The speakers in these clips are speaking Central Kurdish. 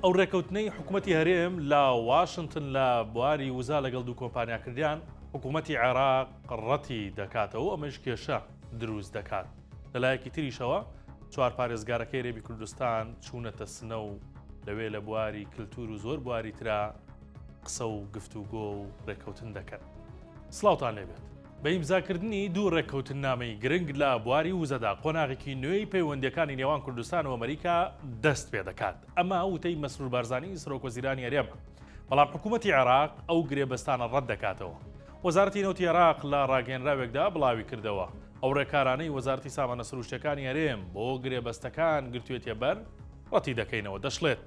ئەو ڕێکەوتنەی حکوومەتی هەرێم لە واشنتن لە بواری وزە لەگەڵ دوو کۆمپانیا کردیان حکوومەتی عێراق ڕەتی دەکاتەوە ئەمەش کێشە دروست دەکات لەلایەکی تریشەوە چوار پارێزگارەکەی هەرێمی کوردستان چوونەتە سنە و لەوێ لە بواری کللتور و زۆر بواری ترا قسە و گفتوگۆ و ڕێککەوتن دەکەن. سڵاوتان لێبێت. بە ئیمزاکردنی دوو ڕێککەوتننامەی گرنگ لە بواری وزەدا قۆناغێکی نوێی پەیوەندییەکانی نێوان کوردستان و ئەمریکا دەست پێدەکات. ئەمە وتەی مەسرور بارزانی سەرۆکوەزیرانی هەرێمە. بەڵام حکوومەتی عێراق ئەو گرێبەستانە ڕەت دەکاتەوە. وەزارەتی نەوتی عێراق لە ڕاگەیەنراوێکدا بڵاویکردەوە، ئەو ڕێکارانەی وەزارەتی سامانە سروشتییەکانی هەرێم بۆ گرێبەستەکان گرتوویەتیە بەر، ڕەتی دەکەینەوە. دەشڵێت،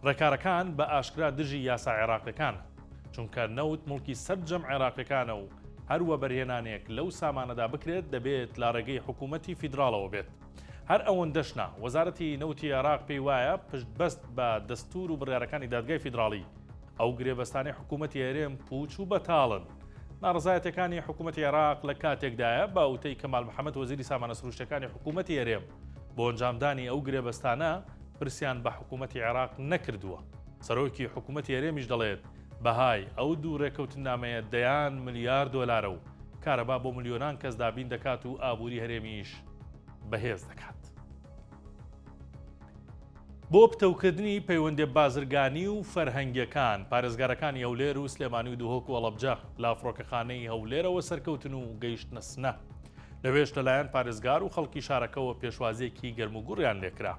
ڕێکارەکان بە ئاشکرا دژی یاسا عێراقیەکانە، چونکە نەوت موڵکی سەرجەم عێراقیەکانە و هەر وەبەرهێنانێک لەو سامانەدا بکرێت دەبێت لە ڕێگەی حکوومەتی فیدراڵەوە بێت. هەر ئەوەندەش نا، وەزارەتی نەوتی عێراق پێی وایە پشتبەست بە دەستوور و بڕیارەکانی دادگای فیدراڵی، ئەو گرێبەستانەی حکوومەتی هەرێم پووچ و بەتاڵن. ناڕەزایەتیەکانی حکوومەتی عێراق لە کاتێکدایە، بە وتەی کەمال محەمەد وەزیری سامانە سروشتیەکانی حکوومەتی هەرێم، بۆ ئەنجامدانی ئەو گرێبەستانە پرسیان بە حکوومەتی عێراق نەکردووە. سەرۆکی حکوومەتی هەرێمیش دەڵێت، بەهای ئەو دوو رێککەوتننامەیە دەیان ملیار دۆلارە و کارەبا بۆ ملیۆنان کەس دابین دەکات و ئابووری هەرێمیش بەهێز دەکات. بۆ پتەوکردنی پەیوەندیە بازرگانی و فەرهەنگیەکان، پارێزگارەکانی هەولێر و سلێمانی و دهۆک و هەڵەبجە لە فڕۆکەخانەی هەولێرەوە سەرکەوتن و گەیشتنە سنە. لەوێش لەلایەن پارێزگار و خەڵکی شارەکەوە پێشوازیەکی گەرموگوڕیان لێکرا.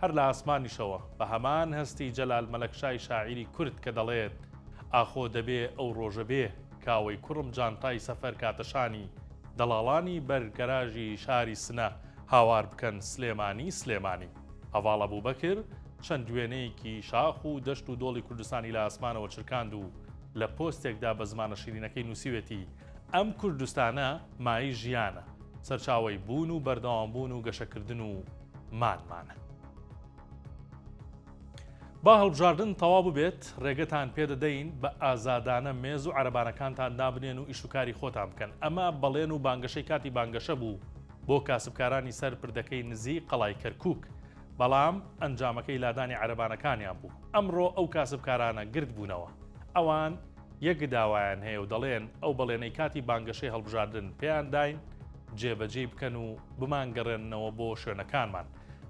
هەر لە ئاسمانیشەوە بە هەمان هەستی جەلال مەلەکشای شاعیری کورد کە دەڵێت، ئاخۆ دەبێ ئەو ڕۆژە بێ کاوەی کوڕم جانتای سەفەر کاتە شانی دەڵاڵانی بەر گەراجی شاری سنە هاوار بکەن سلێمانی سلێمانی. هەڤاڵ ئەبوبەکر چەند وێنەیەکی شاخ و دەشت و دۆڵی کوردستانی لە ئاسمانەوە چرکاند و لە پۆستێکدا بە زمانە شیرینەکەی نووسیوێتی، ئەم کوردستانە مایەی ژیانە، سەرچاوەی بوون و بەردەوامبوون و گەشەکردن و مانمانە. با هەڵبژاردن تەواو ببێت، رێگەتان پێدەدەین بە ئازادانە مێز و عەرەبانەکانتان دابنێن و ئیشوکاری خۆتان بکەن. ئەمە بەڵێن و بانگەشەی کاتی بانگەشە بوو بۆ کاسبکارانی سەر پردەکەی نزیک قەڵای کەرکوک، بەڵام ئەنجامەکەی لادانی عەرەبانەکانیان بوو. ئەمڕۆ ئەو کاسبکارانە گرد بوونەوە. ئەوان یەک داوایان هەیە و دەڵێن ئەو بەڵێنەی کاتی بانگەشەی هەڵبژاردن پێیان داین جێبەجێی بکەن و بمانگەڕێننەوە بۆ شوێنەکانمان.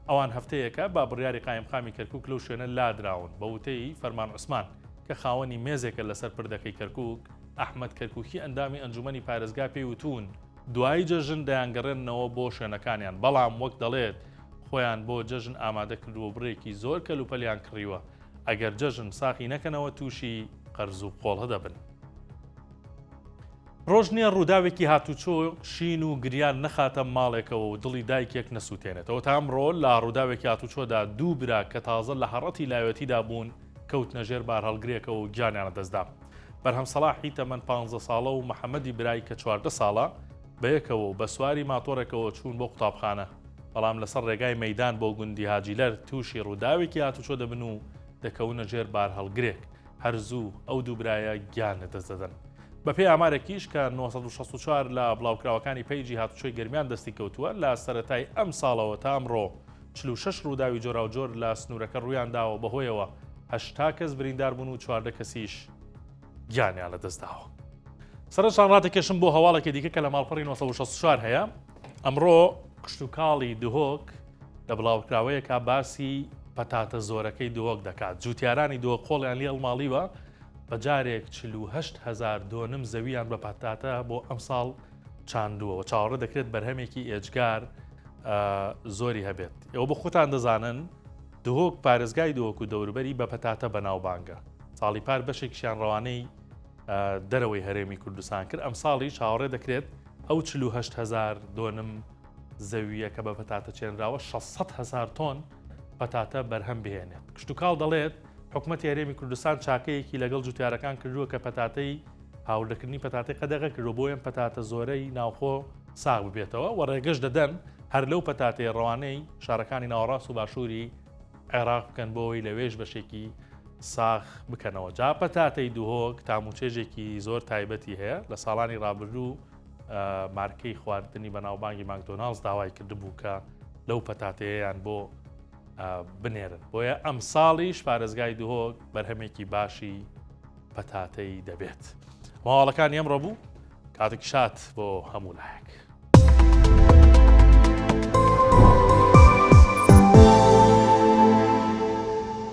ئەوان هەفتەیەکە بە بڕیاری قایمقامی کەرکوک لەو شوێنە لادراون، بە وتەی فەرمان عوسمان کە خاوەنی مێزێکە لەسەر پردەکەی کەرکوک، ئەحمەد کەرکوکی ئەندامی ئەنجومەنی پارێزگا پێی وتوون دوای جەژن دەیانگەڕێننەوە بۆ شوێنەکانیان، بەڵام وەک دەڵێت خۆیان بۆ جەژن ئامادە کردووە و بڕێکی زۆر کەلوپەلیان کڕیوە، ئەگەر جەژن ساغی نەکەنەوە تووشی قەرز و قۆڵە دەبن. ڕۆژ نییە ڕووداوێکی هاتوچۆ شین و گریان نەخاتە ماڵێکەوە و دڵی دایکێک نەسووتێنێتەوە تا ئەمڕۆ لە ڕووداوێکی هاتوچۆدا دوو برا کە تازە لە هەڕەتی لاوێتیدا بوون کەوتنە ژێر بارهەڵگرێکەوە و گیانیان لەدەستدا. بەرهەم سەڵاحی تەمەن 15 ساڵە و محەممەدی برای کە 14 ساڵە بەیەکەوە و بە سواری ماتۆڕێکەوە چوون بۆ قوتابخانە بەڵام لەسەر ڕێگای مەیدان بۆ گوندی هاجیلەر تووشی ڕووداوێکی هاتوچۆ دەبن و دەکەونە ژێر بارهەڵگرێک هەر زوو ئەو دوو برایە گیان لەدەست دەدەن. بەپێی ئامارێکیش کە 964 لە بڵاوکراوەکانی پەیجی هاتوچۆی گەرمیان دەستی کەوتووە، لە سەرەتای ئەمساڵەوە تا ئەمڕۆ 46 ڕووداوی جۆراوجۆر لە سنوورەکە ڕوویانداوە، بەهۆیەوە 80 کەس بریندار بوون و 14 کەسیش گیانیان لەدەستداوە. سەرنجتان ڕادەکێشم بۆ هەواڵێکی دیکە کە لە ماڵپەڕی 964 هەیە. ئەمڕۆ کشتوکاڵی دهۆک لە بڵاوکراوەیەکا باسی پەتاتە زۆرەکەی دهۆک دەکات، جوتیارانی دهۆک قۆڵیان لێ هەڵماڵیوە بە جارێک 48 هەزار دۆنم زەویان بە پەتاتە بۆ ئەمساڵ چاندووە و چاوەڕێ دەکرێت بەرهەمێکی ئێجگار زۆری هەبێت. ئێوە بۆ خۆتان دەزانن دهۆک پارێزگای دهۆک و دەوروبەری بە پەتاتە بەناوبانگە. ساڵی پار بەشێکیشیان ڕەوانەی دەرەوەی هەرێمی کوردستان کرد، ئەمساڵی چاوەڕێ دەکرێت ئەو 48 هەزار دۆنم زەوییە کە بە پەتاتە چێنراوە 600 هەزار تۆن پەتاتە بەرهەم بهێنێت. کشتوکاڵ دەڵێت، حکومەتی هەرێمی کوردستان چاکەیەکی لەگەڵ جوتیارەکان کردووە کە پەتاتەی هاوردەکردنی پەتاتەی قەدەغە کردووە بۆ ئەم پەتاتە زۆرەی ناوخۆ ساغ ببێتەوە و ڕێگەش دەدەن هەر لەو پەتاتەیە ڕەوانەی شارەکانی ناوەڕاست و باشووری عێراق بکەن بۆ ئەوەی لەوێش بەشێکی ساغ بکەنەوە. جا پەتاتەی دهۆک تاموچێژێکی زۆر تایبەتی هەیە لە ساڵانی ڕابردوو مارکەی خواردنی بەناوبانگی ماکدۆناڵز داوای کردبوو کە لەو پەتاتەیەیان بۆ. بنێرن بۆیە ئەمساڵیش پارێزگای دهۆک بەرهەمێکی باشی پەتاتەی دەبێت. ماڵەکانی ئەمڕۆ بوو کاتێکی شاد بۆ هەموو لایەک.